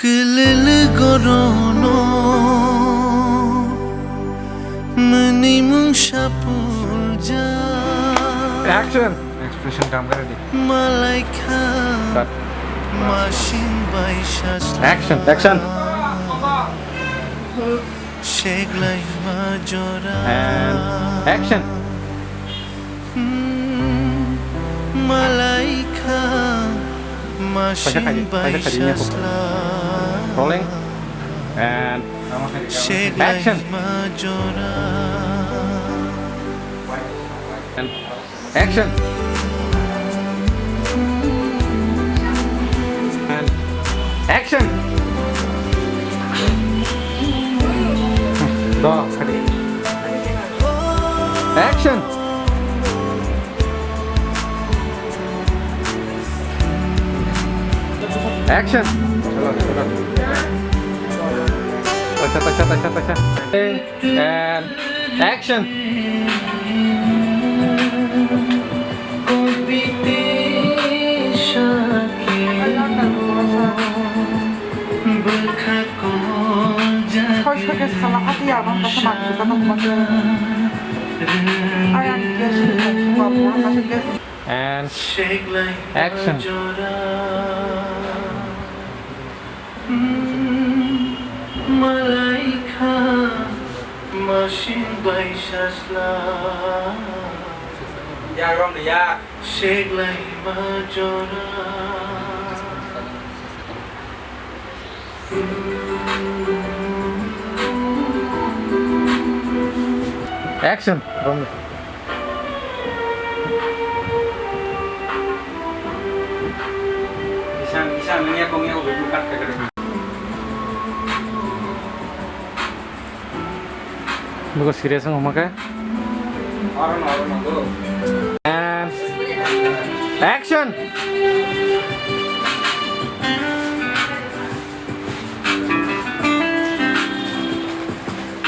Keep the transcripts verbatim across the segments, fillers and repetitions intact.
Kwlwlw gorono mwnwi mung sapulja. Action! Expression kamkha ready. Malaikha. Cut. Masing bai sasla. Action. Action. Seglai ma jora. And action. Hmm, malaikha. Paisa khaidi, masing paisa bai khaidi, ini aku. Sasla. Rolling. And action. Seglai ma jora. And action. And action. Go, khaidi. Action. Action. Taisa, taisa, taisa, taisa. And action. And action. Malaikha masing bai sasla. Ya, rom ya. Seglai ma jora. Action. Rom. Isan, isan, nanya kong ya, udah buka kagak. Buko serious wng homa khe. And action!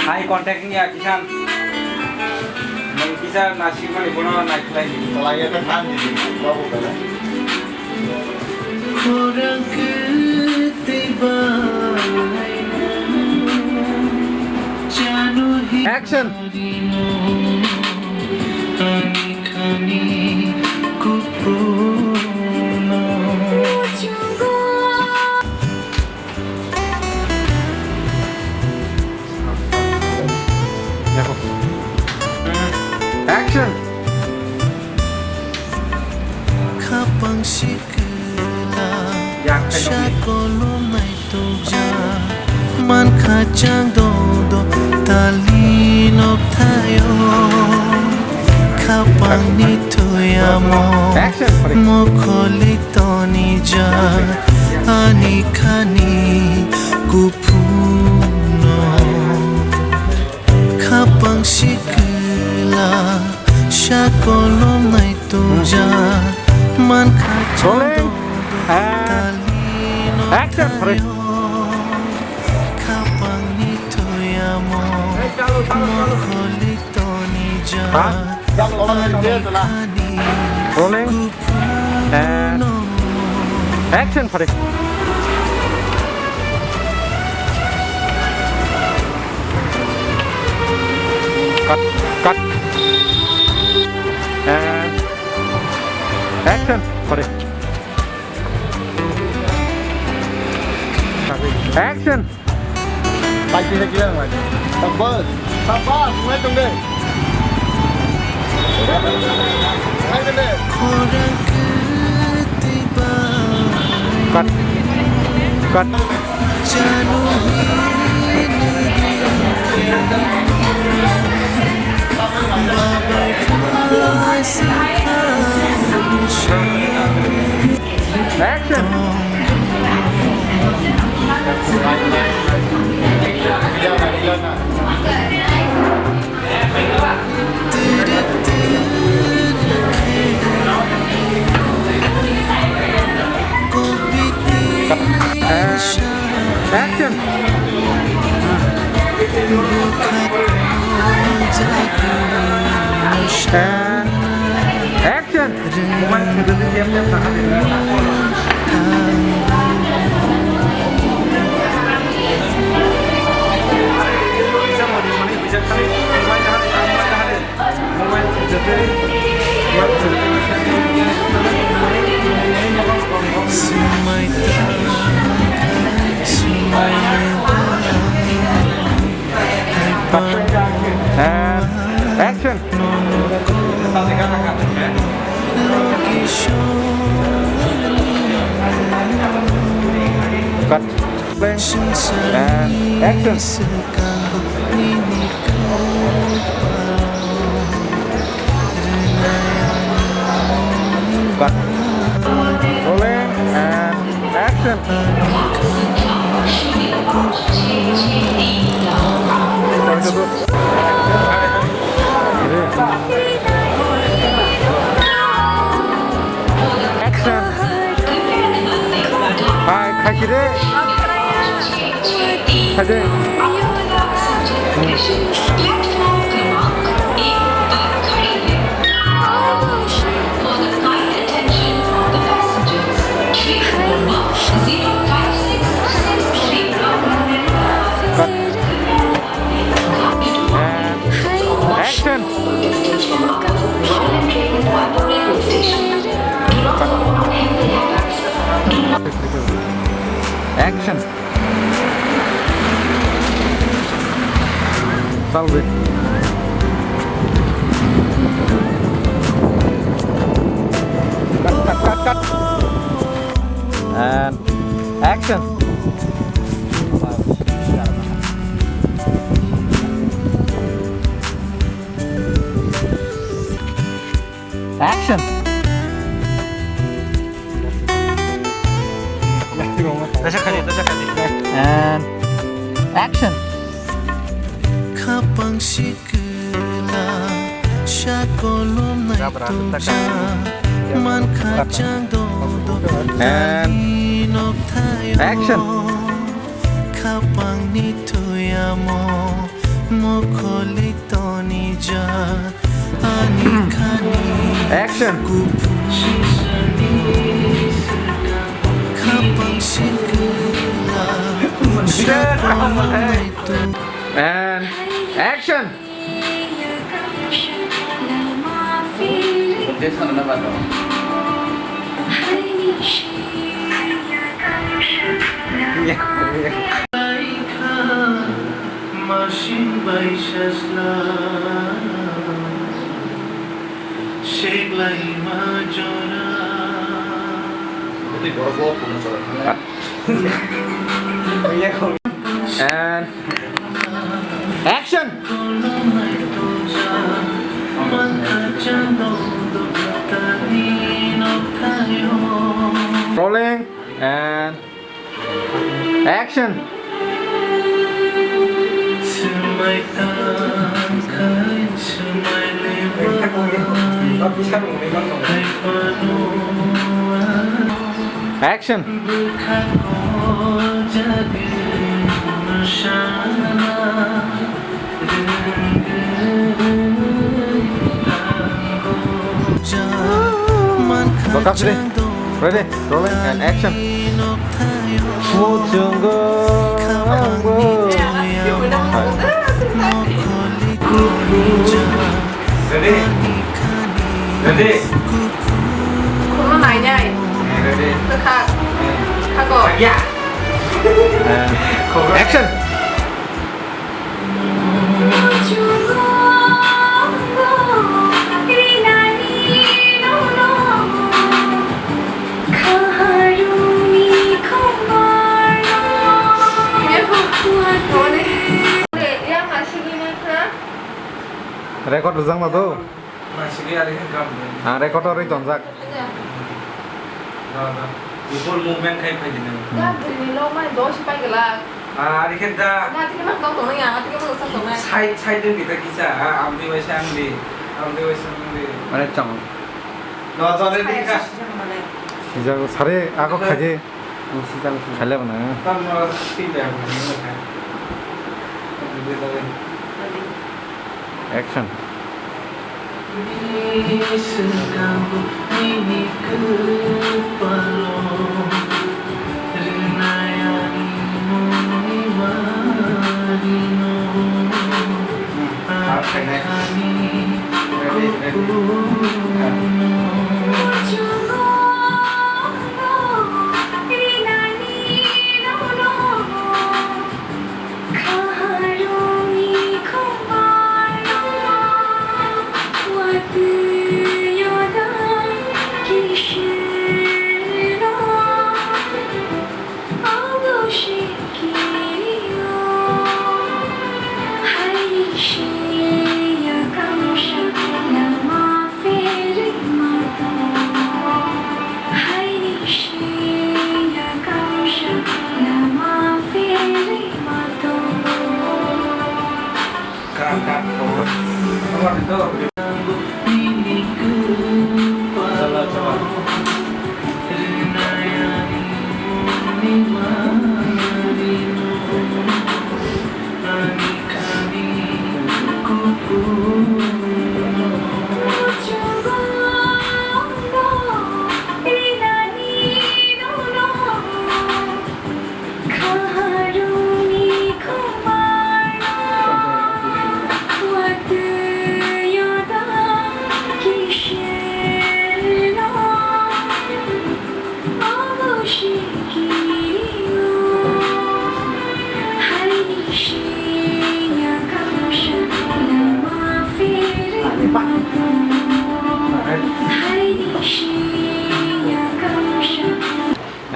Hai contact ni ya kisan. Nang kisan masih mana guna naik lagi. Kalau ya kan nanti bawa kan. Action! Action! Khapang sikla, ya, sakolo nai tukja, mankha chang do do, tali nok thayo. Khapang ni thuyamo, action, sorry. Mokholi tonija, ani khani kuphuno. Khapang sikla, sakolom nai tungja, mankha. Rolling. And action, sorry. Khapang ni thuyamo, mokholi tonija. Ha? Rolling. And action, pare. Cut, cut. And action, pare. Action. Pai kisa kisa nang bai. Sabbas. Sabbas, ngai tong de. Ngai tong de. Cut. Cut. Action! And action! And action! Action! Cut. And action. Cut. Rolling and action. Action. Hai, khaisi de. Khaisi. Cut. And action. Action. Salve. Cut, cut, cut, cut. And action. Action. And action. Khapang sikla, sakolom nai tungja, man khachang do do. And action. Khapang ni tuyamo, mokoli toni ja, ani khani. Action. Khapang sikla, sakolom nai tungja. And action. And action! Rolling and action! Action! Ready, rolling and action. Ready? Ready? Khoroknwi nainai. Ready? Kwthar. Thago. Yeah. Action. Record rwjakma do? Ang record o rwi tonjak. Before movement khai phai di nang. Ari khe da. Side, side din kita kisa, amdi bai sa amdi, amdi bai sa amdi. Mane chong. Sijak sare ako khaje. Sijak khaile bana. Action.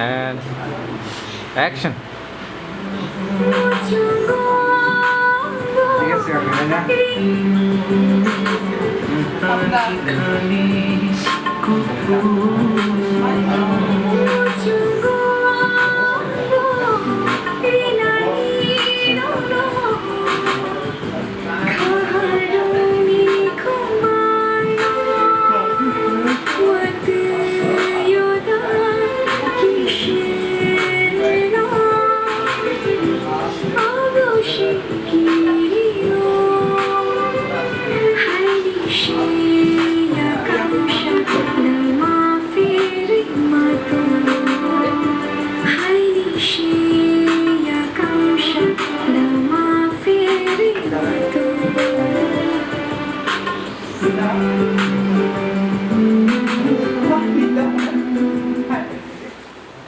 And action.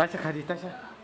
Taisa khadi, taisa.